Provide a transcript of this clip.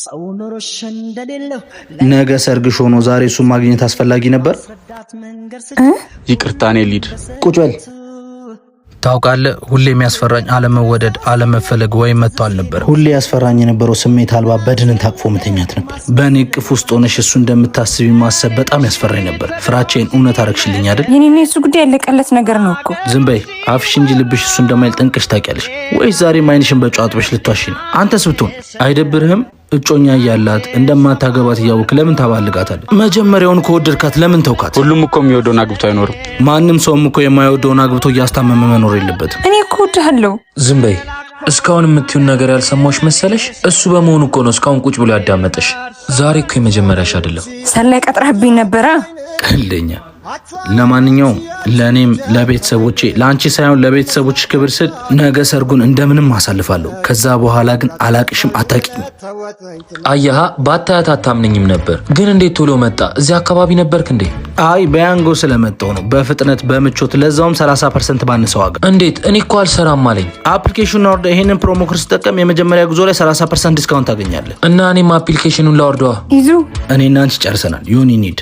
ሰው ኖሮሽ እንደሌለው ነገ ሰርግሽ ሆኖ ዛሬ እሱን ማግኘት አስፈላጊ ነበር? ይቅርታ፣ እኔ ልሂድ። ቁጭ በል። ታውቃለህ፣ ሁሌ የሚያስፈራኝ አለመወደድ፣ አለመፈለግ ወይም መጥቶ አልነበር። ሁሌ ያስፈራኝ የነበረው ስሜት አልባ በድንን ታቅፎ መተኛት ነበር። በእኔ እቅፍ ውስጥ ሆነሽ እሱ እንደምታስቢ ማሰብ በጣም ያስፈራኝ ነበር። ፍራቼን እውነት አረግሽልኝ አይደል? የኔና የሱ ጉዳይ ያለቀለት ነገር ነው እኮ። ዝም በይ፣ አፍሽ እንጂ ልብሽ እሱ እንደማይል ጠንቅቀሽ ታውቂያለሽ። ወይስ ዛሬም ዓይንሽን በጨው አጥበሽ ልትዋሺ ነው? አንተስ ብትሆን አይደብርህም? እጮኛ እያላት እንደማታገባት እያወቅህ ለምን ታባልጋታለህ? መጀመሪያውን ከወደድካት ለምን ተውካት? ሁሉም እኮ የሚወደውን አግብቶ አይኖርም። ማንም ሰውም እኮ የማይወደውን አግብቶ እያስታመመ መኖር የለበትም። እኔ እኮ እወድሃለሁ። ዝም በይ። እስካሁን የምትዩን ነገር ያልሰማሽ መሰለሽ? እሱ በመሆኑ እኮ ነው እስካሁን ቁጭ ብሎ ያዳመጠሽ። ዛሬ እኮ የመጀመሪያሽ አይደለም። ሰላይ ቀጥረህብኝ ነበረ። ቀልደኛ። ለማንኛውም ለእኔም ለቤተሰቦቼ፣ ለአንቺ ሳይሆን ለቤተሰቦች ክብር ስል ነገ ሰርጉን እንደምንም አሳልፋለሁ። ከዛ በኋላ ግን አላቅሽም፣ አታቂኝም። አየሃ፣ ባታያት አታምነኝም ነበር። ግን እንዴት ቶሎ መጣ? እዚህ አካባቢ ነበርክ እንዴ? አይ፣ በያንጎ ስለመጣው ነው። በፍጥነት፣ በምቾት፣ ለዛውም 30% ባነሰ ዋጋ። እንዴት? እኔ እኮ አልሰራም አለኝ። Application ኑን አውርደህ ይሄንን promo code ስትጠቀም የመጀመሪያ ጉዞ ላይ 30% discount ታገኛለህ። እና እኔም application ኑን ላወርደዋ። ይዙ እኔና አንቺ ጨርሰናል። ዮኒ፣ እንሂድ።